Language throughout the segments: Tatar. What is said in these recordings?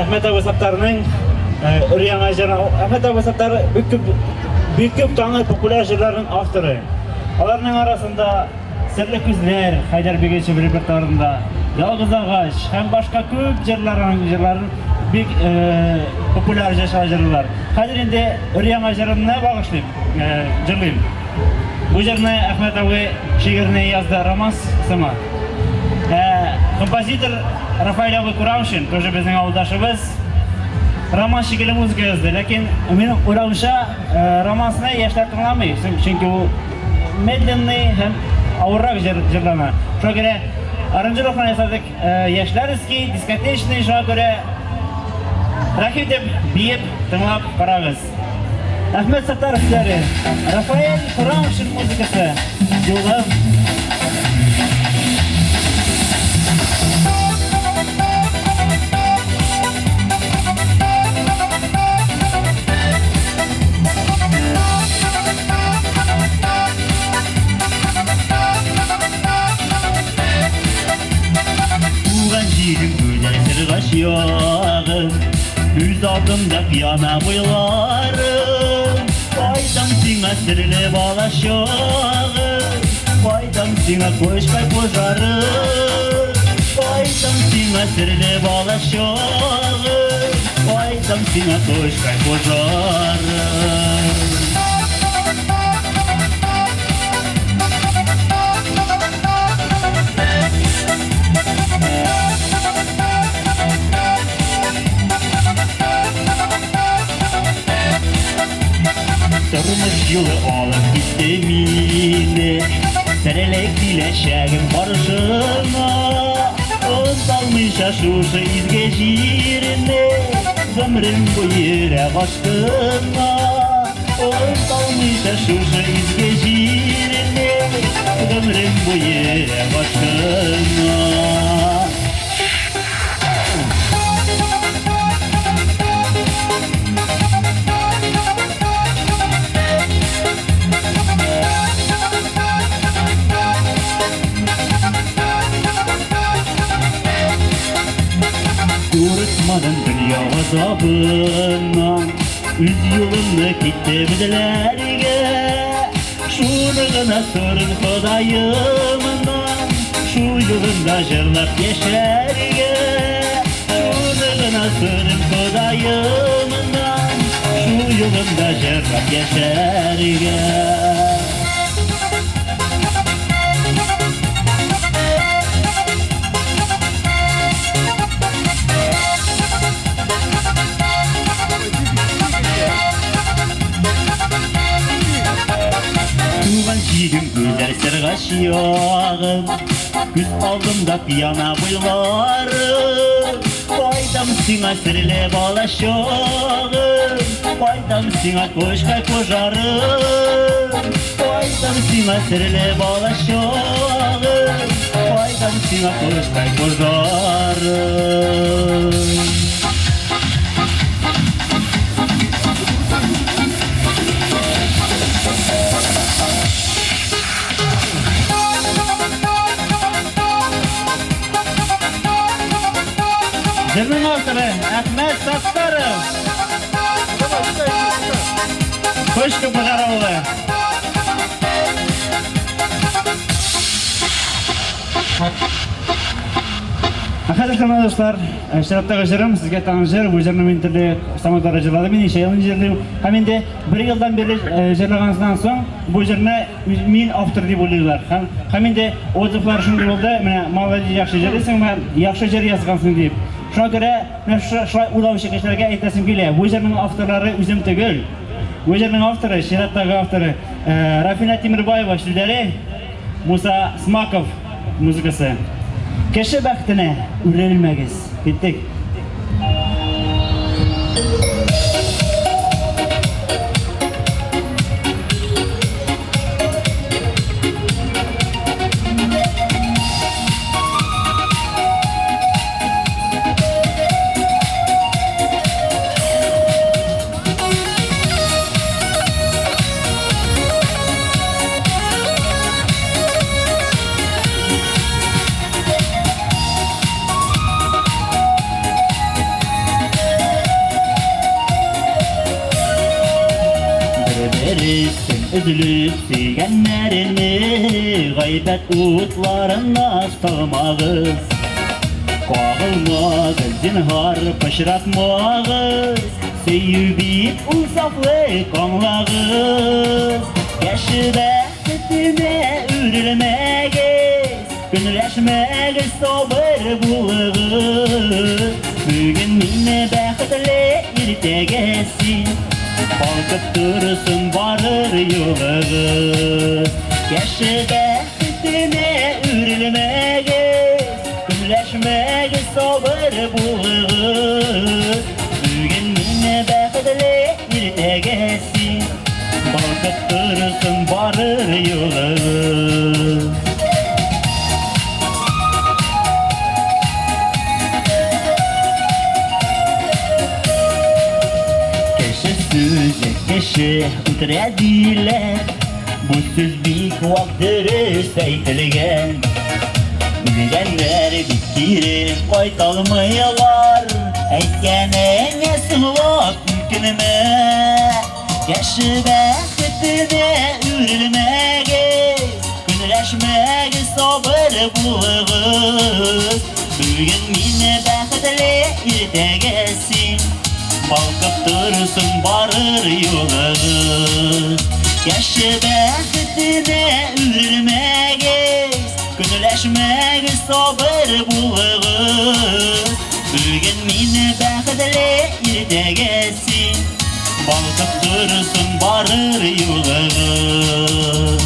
Әхмәт абый Саттарның өр-яңа җыры. Әхмәт абый Саттар бик күп бик күп таный популяр җырларның авторы. Аларның арасында Серле күзләр, Хәйдәр Бигичев репертуарында, Ялгыз агач һәм башка күп җырларның җырларын бик популяр җырлар. Хәзер инде өр-яңа җырымны багышлыйм, җырлыйм. Бу җырны Әхмәт абый шигырьне язды романс сыман. Ә композитор Рафаэль абый Курамшин, тоже безнең авылдашыбыз, романс шикелле музыка язды. Ләкин минем уйлавымча, романсны яшьләр тыңламый, чөнки ул медленный һәм авыррак җыр җырлана. Шуңа күрә аранжировканы ясадык яшьләрский, дискотечный, шуңа күрә рәхим итеп, биеп, тыңлап карагыз. Әхмәт Саттаров сүзләре, Рафаэль Курамшин музыкасы, Юлым. Туган җирем гүзәл Сыргач ягым, Күз алдымда пьяна буйларым. Кайтам сиңа серле балачагым, Кайтам сиңа кошкай пожарым. Кайтам сиңа серле балачагым, Кайтам сиңа кошкай пожарым. Тормыш юлы алып китте мине Серле киләчәгем каршына. Оныталмыйча шушы изге җирне, Гомерем буе йөрәк астына. Оныталмыйча шушы изге җирне, Гомерем буе йөрәк астына. Курыкмадым дөнья газабыннан, Үз юлымны киттем эзләргә. Шуны гына сорыйм Ходаемнан, Шул юлымда җырлап яшәргә. Шуны гына сорыйм Ходаемнан, Шул юлымда җырлап яшәргә. Туган җирем гүзәл Сыргач ягым, Күз алдымда пьяна буйларым. Кайтам сиңа серле балачагым, Кайтам сиңа кошкай пожарым. Кайтам сиңа серле балачагым, Кайтам сиңа кошкай пожарым. Җырның авторы Әхмәт Саттаров. Кошка Пожар авылы. Ә хәзер, хөрмәтле дуслар, чираттагы җырым сезгә таныш җыр. Бу җырны мин төрле самолетларда җырладым, мин ничә ел инде җырлыйм. Һәм инде бер елдан бирле җырлаганнан соң бу җырны мин автор дип уйлыйлар. Һәм һәм инде отзывлар шундый булды, менә молодец, яхшы җырлыйсың, менә яхшы җыр язгансың дип. Шуңа күрә менә шулай уйлаучы кешеләргә әйтәсем килә, бу җырның авторлары үзем түгел. Бу җырның авторы, чираттагы авторы Рафина Тимербаева сүзләре, Муса Смаков музыкасы. Кеше бәхетенә үрелмәгез. Киттек. Өзелеп сөйгәннәрне гайбәт утларына салмагыз. Кагылмагыз, зинһар, пычратмагыз. Сөю бит ул сафлык, аңлагыз. Кеше бәхетенә үрелмәгез, көнләшмәгез, сабыр булыгыз. Бүген мин бәхетле, иртәгә син. Балкып торсын барыр юлыгыз. Кеше бәхетенә үрелмәгез, көнләшмәгез, сабыр булыгыз. Бүген мин бәхетле, иртәгә син. Балкып торсын барыр юлыгыз. Кеше сүзе кеше үтерә диләр. Бу сүз бик вак дөрес әйтелгән. Үлгәннәр бит кире кайталмыйлар. Әйткәнеңә соңлап үкенмә. Кеше бәхетенә үрелмәгез, көнләшмәгез, сабыр булыгыз. Бүген мин бәхетле, иртәгә син. Балкып торсын барыр юлыгыз. Кеше бәхетенә үрелмәгез, көнләшмәгез, сабыр булыгыз. Бүген мин бәхетле, иртәгә син. Балкып торсын барыр юлыгыз.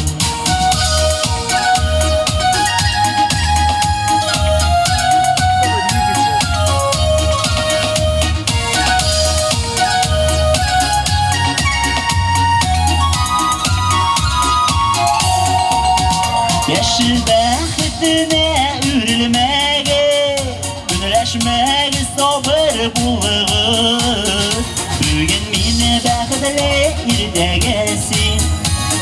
Кеше бәхетенә үрелмәгез, көнләшмәгез, сабыр булыгыз. Бүген мин бәхетле, иртәгә син.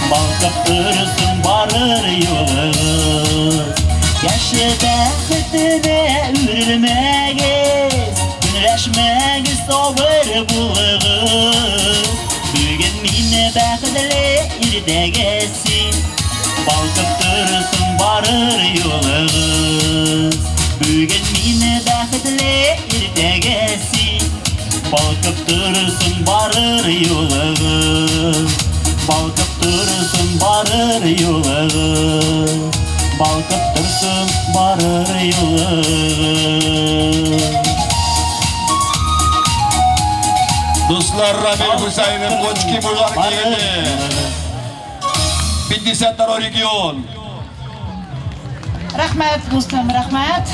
Балкып торсын барыр юлыгыз. Кеше бәхетенә үрелмәгез, көнләшмәгез, сабыр булыгыз. Бүген мин бәхетле, иртәгә син. Балкып торсын барыр юлыгыз. Бүген мин бәхетле, иртәгә син. Балкып торсын барыр юлыгыз. Балкып торсын барыр юлыгыз. Балкып торсын барыр юлыгыз. Дуслар, Рамиль Хусаинов, Кочки Мужар егете. 52 регион. Рәхмәт, дустым, рәхмәт.